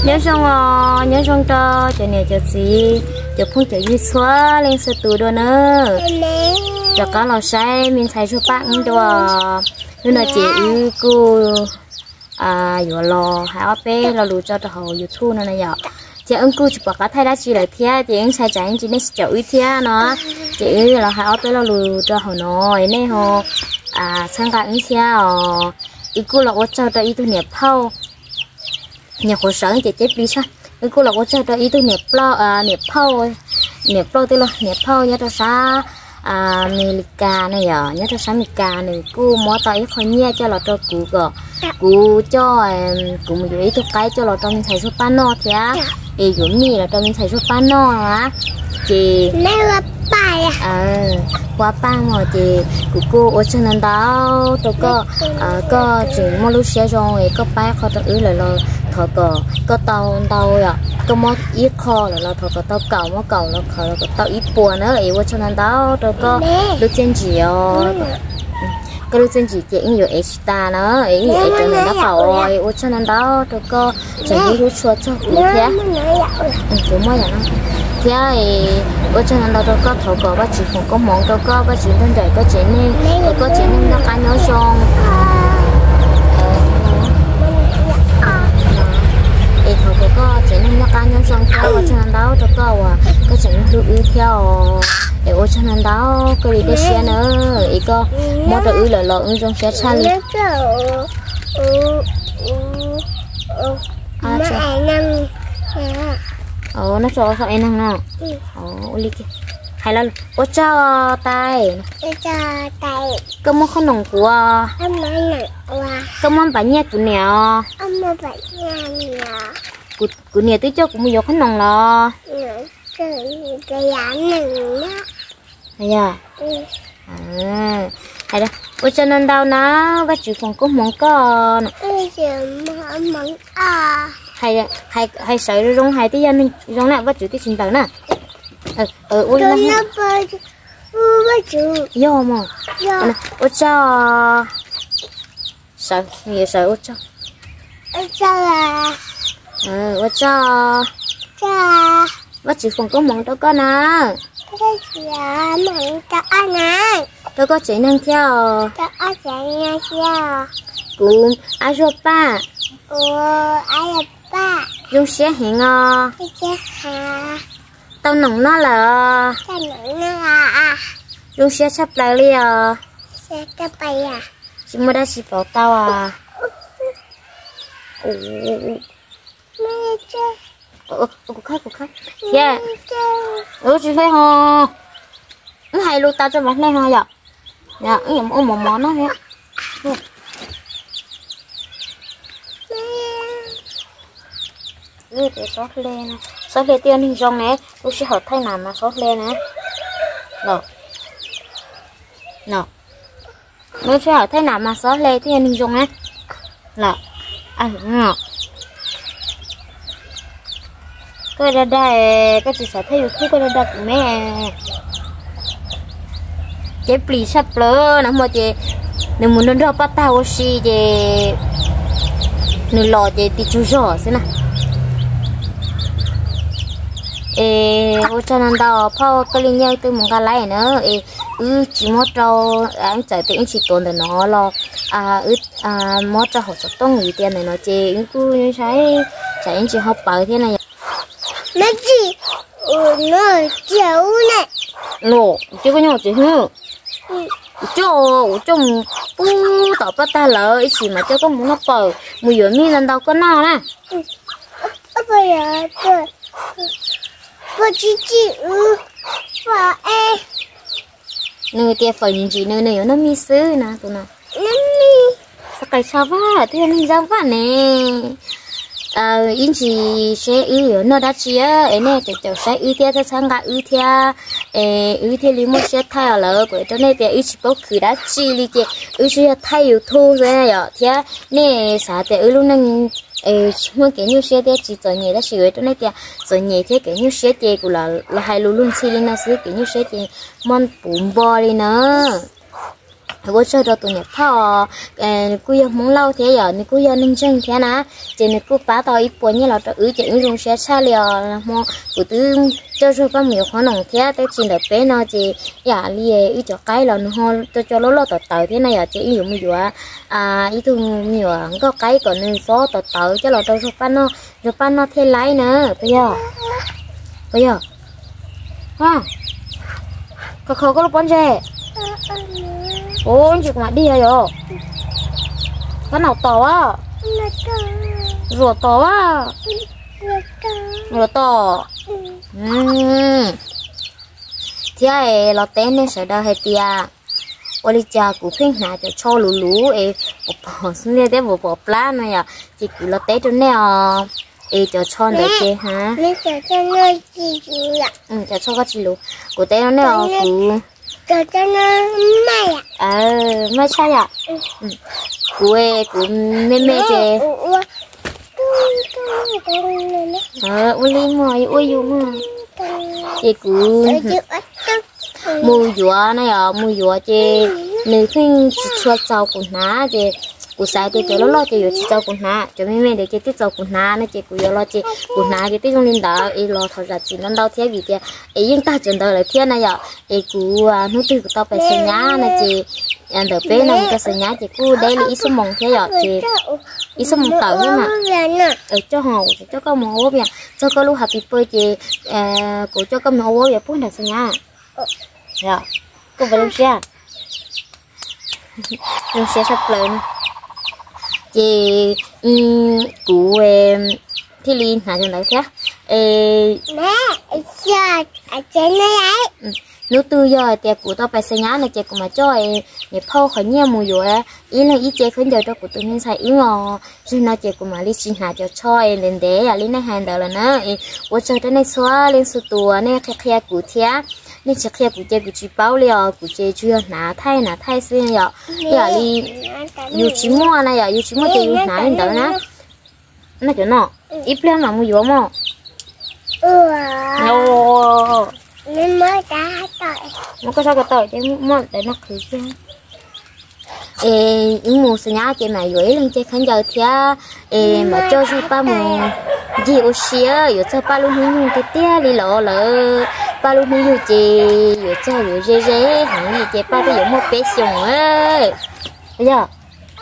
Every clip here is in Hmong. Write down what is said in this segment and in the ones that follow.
Nyob zoo os, nyob zoo rau cov niam cov txiv, cov phooj cov ywg txhua leej txhua tus dua na. Rov qab los saib me ntxhais Zuag Paj wb dua. Hnub no ces wb kuj yuav los hais ob peb lo lus tso rau hauv YouTube no na yom. Thiab wb kuj tsis pom qab thaij dab tsi lawm thiab ces wb ntshai tsam yeej tsis nej tsis caum wb thiab no. Ces wb los hais ob peb lo lus rau hauv no, nej ho txhawb nqa wb thiab os. Wb kuj los ua tsaug rau ib tug niam phauj, nyuam qhuav sawv ces ceb plis tshaj. Wb kuj los ua tsaug rau ib tug niam phauj, niam phauj twb los niam phauj nyob rau sab Amelikas na yom, nyob rau sab Amelikas nws kuj muab tau ib qho nyiaj coj los rau kuv kom kuv coj, kuv mus yuav ib tug qaib coj los rau me ntxhais Zuag Paj noj thiab, es yuav mij los rau me ntxhais Zuag Paj noj na. Ces Huab Paj mog, ces kuv kuj ua tsaug ntau ntau rau koj, koj tseem muaj lub siab zoo es koj pab qho rau wb lawm los thov kom koj tau ntau yom, koj muab ib qho lawm los thov kom tau kaum, muab kaum los thov kom tau ib puas na, es ua tsaug ntau ntau rau koj lub txiaj ntsim os. Koj lub txiaj ntsim ces wb yuav ev tsis tas na, es wb yuav ev rau nram nraub qaum os, es ua tsaug ntau ntau rau koj tseem hlub hlub tshua txog kuv thiab. Kuv muab yam no thiab, ua tsaug ntau ntau rau koj, thov kom Vajtswv foom koob hmoov rau koj, Vajtswv nrog nraim koj tsev neeg, kom koj tsev neeg noj qab nyob zoo. Es thov kom koj tsev neeg noj qab nyob zoo thiab, ua tsaug ntau ntau rau koj uas koj tseem hlub wb thiab os. Es ua tsaug ntau ntau koj li tej siab na, es koj muab rau wb lawm los wb zoo siab tshaj li. Noj tso, ev neeg no. Hais los, ua tsaug tais. Koj muab qhob noom kuv, koj muab npav nyiaj kuv niam os. Kuv niam twb coj kuv mus yuav qhob noom los. Yog, ua tsaug ntau ntau na, Vajtswv foom koob hmoov koj. Hais sawv zoo, hais twb yog neeg zoo na, Vajtswv twb tsis ntaus na. Ua li, yog mas, ua tsaug. Sawv, sawv ua tsaug. Ua tsaug. Vajtswv foom koob hmoov rau koj na. Rau koj tsev neeg thiab os. Kuv ab Zuag Paj zoo siab heev os. Tau noom noj lawm os. Zoo siab tshaj plaws li os. Tsis muaj dab tsi pauv tau os. Thiab, tsis hle ho, wb hais lus tas tso mas hle ho yom. Wb yuav ua mov mov no thiab. Xob hle, xob hle twb yog neeg zoo ne, lub sij hawm thaij nas mas xob hle na. Lub sij hawm thaij nas mas xob hle twb yog neeg zoo na. Los, koj dag dag, koj tsis xav thaij YouTube koj dag dag kuv me. Ceb plis tshaj plaws na hmo ces nws mus nrog nrog paj tag ua si ces nws los ces tis tsaug zog xwb na. Es ua tsaug ntau ntau phauj, koj li nyiaj twb mus nqa laib na, es wb tsis muab rau, wb txawm tias wb tsis tuav ntawm no los wb muab rau hauv xov tooj vim tias ntawm no ces wb kuj saib tsam ib ntsis ho pawv thiab na yom. Los, kuv coj koj nyob tsev hwb. Kuv coj, kuv coj mus pub tom paj tag lawm ib sim mas coj koj mus noj pawg, mus yuav mij ntau ntau koj noj na. Nws tias fawm ntsim ntsim nws, nws yuav noj mij xwb na tus no. Xav qais tsho vaj twb yog neeg zoo vaj ne. Ib ntsis seb wb yuav noj dab tsi es nej caum caum saib wb thiab txhawb txhawb nqa wb thiab, es wb thiaj li muaj siab thaij os lawm. Kuv hais rau nej tias wb tsis paub khwv dab tsi li ces wb tsuas yog thaij YouTube xwb yom. Thiab nej xav tias wb lub neej tsis muaj kev nyuaj siab thiab tsis txom nyem, tab sis kuv hais rau nej tias txom nyem thiab kev nyuaj siab ces kuv los hais lus luag ntxhi li no xwb, kev nyuaj siab ces muaj puv npo li na. Ua tsaug rau tus niam phauj, nws kuj yog Hmoob Lauj thiab yom, nws kuj yog neeg ntseeg thiab na, ces nws kuj pab tau ib puas nyiaj los rau wb ces wb zoo siab tshaj li os. Hmo kuv twb coj zog paj mus yuav qhob noom thiab tab sis ntawm peb no ces yam li wb cov qaib los nws ho cov cov loj loj tawv tawv thiab na yom, ces wb yuav mus yuav ib tug me nyuam nkauj qaib kom nws txhob tawv tawv coj los rau zog paj noj, zog paj noj thiaj laib na. Puas yog? Puas yog? Kho kho koj lub pob ntseg. Ub, ntsis kuv mam dig yom. Koj naum tom a, zuam tom a, zuam tom. Thiab los teb nej sawv daws hais tias ua li cas kuv pheej hnav cov tsho luv luv es pom pom xub ntiag thiab pom pom plab no yom, ces kuv los teb rau nej os. Es cov tsho ntawd ces ha, cov tsho koj tsis luv, kuv teb rau nej os, kuv maj tshaj yom. Kuv, kuv me me ces ua li muag ua yus muag, ces kuv mus yuav na yom, mus yuav ces nws pheej tsis tshua txaus kuv hnav ces kuv xav tias cov loj loj ces yuav tsis txaus kuv hnav, cov me me ntawd ces twb txaus kuv hnav no ces kuv yuav los ces kuv hnav ces twb zoo li ntawd es los thov zam txim ntau ntau thiab vim tias es yeej tag cov ntawd lawm thiab na yom. Es kuv hnub twg kuv tau pais xa nyab no ces ntawm peb no mus rau xa nyab ces kuj deb li ib xuab moos thiab yom, ces ib xuab moos tawm thiab mas. Coj ho kuv coj koj mus ua vias txog koj lub happy birthday ces kuv coj koj mus ua vias puag nram xa nyab. Koj puas zoo siab? Zoo siab tshaj plaws na. Ces kuv thiaj li hnav cov ntawd thiab. Hnub twg yog hais tias kuv tau pais xa nyab no ces kuv mam coj niam phauj qhov nyiaj mus yuav ib leeg ib ce khaub ncaws rau kuv tus me ntxhais wb os. Zaum no ces kuv mam li tsis hnav cov tsho es ntev ntev yam li nej hais ntawd lawm na. Es ua tsaug rau nej txhua leej txhua tus uas nej qhia qhia kuv thiab. Nej tsis qhia kuv ces kuv tsis paub li os, kuv ces tsuas yog hnav thaij hnav thaij xwb yom. Yam li yus tsis muaj na yom, yus tsis muaj ces yus hnav li ntawd na. Noj cov no, ib pliag mam mus yuav mog. Muab koj sab ko taw ces muab daim no qhwv kiag. Es wb mus xa nyab ces mam yuav ib leeg ce khaub ncaws thiab, es mam coj Zuj Paj mus ncig ua si, yuav txog Paj lub hnub nyoog tiag tiag li los lawm. Paj lub hnub nyoog ces yuav txog yuav ze ze heev li ces Paj twb yuav muaj peb xyoos. Yog,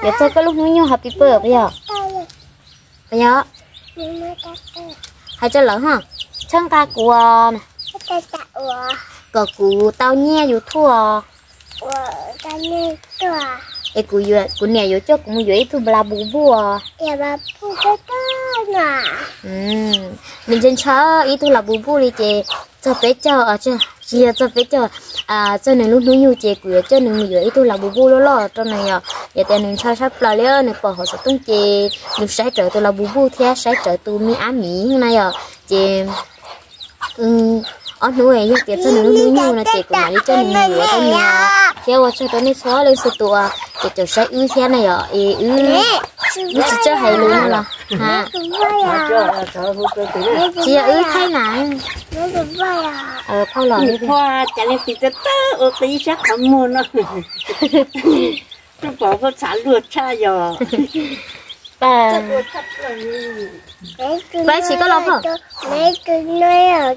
yuav txog koj lub hnub nyoog happy birthday puas yog? Puas yog? Hais rau lawv ho, txhawb nqa kuv kom kuv tau nyiaj YouTube. Es kuv niam yuav coj kuv mus yuav ib tug Labubu. Nws ntshaw ntshaw ib tug Labubu li ces txog peb caug, tsis yog txog peb caug, txog nws lub hnub nyoog ces kuv yuav coj nws mus yuav ib tug Labubu loj loj rau nws yom. Yog tias nws ntshaw sab plaws li, nws pom hauv xov tooj ces nws saib rawv tus Labubu thiab saib rawv tus me ab miv na yom. Ces ob hnub yog tias txog nws lub hnub nyoog no ces kuv mam li coj nws mus yuav rau nws thiab. Ua tsaug rau nej txhua leej txhua tus uas caum saib wb thiab na yom. Es wb, wb tsis txawj hais lus no los, tsis yog wb thaij na. Phauj los, cas leej twg txawj txawj ua ib sab qhov muag no. Tuaj pom peb txhav luag tshaj yom. Pab tsis koj los phauj. Ces yuav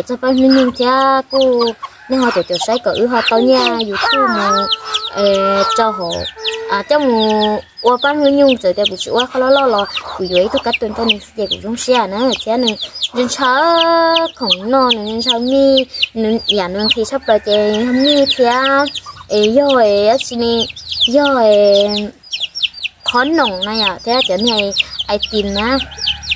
txog Paj hnub nyoog thiab kuj, nej ho caum caum saib kom wb ho tau nyiaj YouTube mus rau hauv, coj mus ua Paj hnub nyoog. Txawm tias kuv tsis ua qhov loj loj los kuv yuav ib tug kab tus rau nws xwb ces kuv zoo siab na. Thiab nws ntshaw ntshaw khoom noj, nws ntshaw mij, yam nws nqhis tshaj plaws ces yog mij thiab, es yog es dab tsi ne, yog qhov noom na yom, thiab cov niag item na,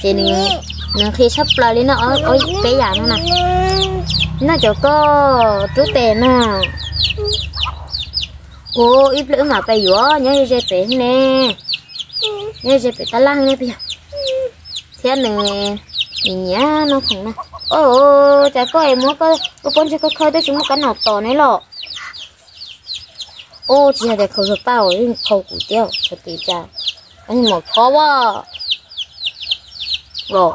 ces nws nqhis tshaj plaws li no. Peb yam no na, noj cov koj rub tes na. Ua ib pliag wb mam pais yuav, nyob ze pem ne, nyob ze pem tab laj ne peb yog. Thiab nws nyiam nyiam noj khoom na. Ua cas koj es muab koj lub pob ntseg khaws khaws twb tsis muaj kab nom tom ne los? Ua tsis yog tias khaws zog Paj, yeej khaws kuv thiab, xyov tias cas, yeej mam khob as. Los,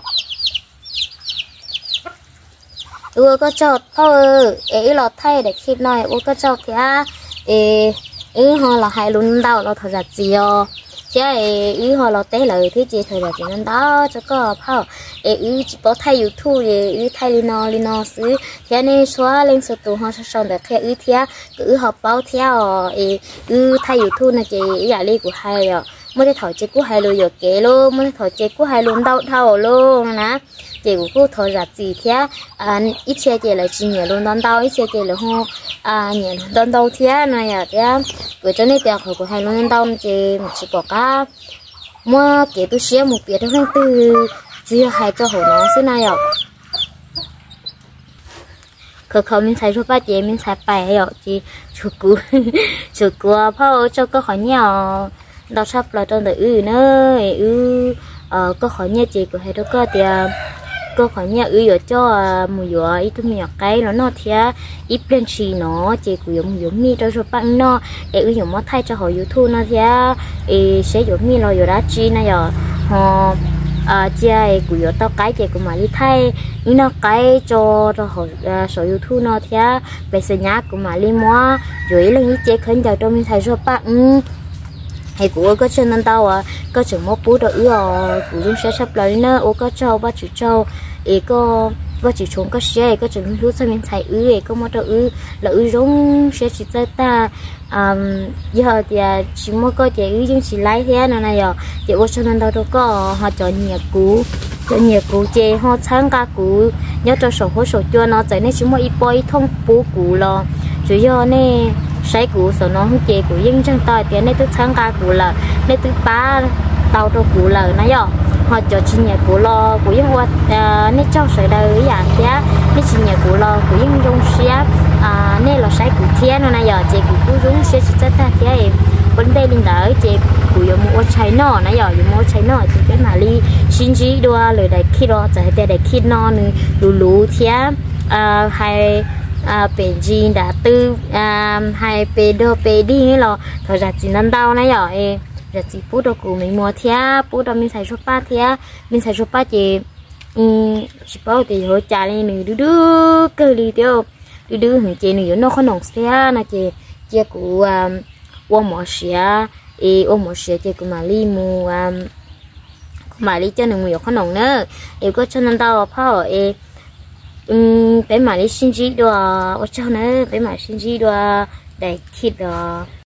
Ua koj tsaug phauj, es wb los thaij daim clip no ua koj tsaug thiab. Es wb ho los hais lus ntau los thov zam txim os, thiab es wb ho los teb lawm thiab ces thov zam txim ntau ntau rau koj phauj. Es wb tsis paub thaij YouTube es wb thaij li no li no xwb thiab, nej txhua leej txhua tus ho sau sau ntawv qhia wb thiab kom wb ho paub thiab os. Es wb thaij YouTube no ces ib yam li kuv hais os, muaj tej thaum ces kuj hais lus yuam kev lauj, muaj tej thaum ces kuj hais lus ntau dhau lauj no na. Ces kuv kuj thov zam txim thiab, ib txhia ces lawv tsis nyiam lus ntau ntau, ib txhia ces lawv ho nyiam lus ntau ntau thiab no yom. Thiab kuv tso nej tias qhov kuv hais lus ntau ntau no ces tsis pom qab muab kev tu siab mus piav rau leej twg, tsuas yog hais rau hauv no xwb na yom. Khov kho me ntxhais Zuag Paj ces me ntxhais pais yom, ces tshuav kuv, tshuav kuv phauj, tsaug koj qhov nyiaj os, ntau tshaj plaws rau ntawm wb na. Wb, koj qhov nyiaj ces kuv hais rau koj tias koj qhov nyiaj wb yuav coj mus yuav ib tug me nyuam qaib los noj thiab, ib pliag ntshis no ces kuv yuav mus yuav mij rau Zuag Paj wb noj, es wb yuav muab thaij rau hauv YouTube no thiab, es seb yuav mij los yuav dab tsi na yom. Ho cia es kuv yuav tau qaib ces kuv mam li thaij wb noj qaib tso rau hauv saum YouTube no thiab, pes xwm nyab kuv mam li muab yuav ib leeg ib ce khaub ncaws rau me ntxhais Zuag Paj wb. Es kuv ua koj tsaug ntau ntau uas koj tseem muab pub rau wb os, kuv zoo siab tshaj plaws li na. Ua koj tsaug, Vajtswv tsaug, es koj, Vajtswv tshoov koj siab es koj tseem hlub txog me ntxhais wb es koj muab rau wb los wb zoo siab tsis txawj tag. Yog tias tsis muaj koj ces wb yeej tsis laib thiab no na yom. Ces ua tsaug ntau ntau rau koj, ho cov nyiam kuv, cov nyiam kuv ces ho txhawb nqa kuv nyob rau saum huab saum cua no, txawm nej tsis muaj ib pob ib thooj pub kuv los tsuas yog nej saib kuv saum no ces kuv yeej ntseeg tau hais tias nej twb txhawb nqa kuv lawm, nej twb pab tau rau kuv lawm na yom. Ho cov tsis nyiam kuv los kuv yeej ua nej tsaug sawv daws ib yam thiab. Nej tsis nyiam kuv los kuv yeej zoo siab nej los saib kuv thiab no na yom. Ces kuv kuj zoo siab tsis txawj tag thiab. Ua ntej li ntawd ces kuv yuav mus ua tshais noj na yom, yuav mus ua tshais noj ces peb mam li sib ntsib dua lwm daim clip los. Txawm hais tias daim clip no nws luv luv thiab hais pem ntsis nram tw, hais pes dog pes dig los thov zam txim ntau ntau na yom. Zam txim pub rau kuv me muam thiab pub rau me ntxhais Zuag Paj thiab. Me ntxhais Zuag Paj ces tsis paub tias yuav ua cas li, nws dub dub kawg li thiab, dub dub heev ces nws yuav noj qhob noom thiab no ces cia kuv ua mov siav, es ua mov siav ces kuv mam li mus, kuv mam li coj nws mus yuav qhob noom na. Es ua koj tsaug ntau ntau phauj es peb mam li sib ntsib dua, ua tsaug na, peb mam sib ntsib dua daim clip os.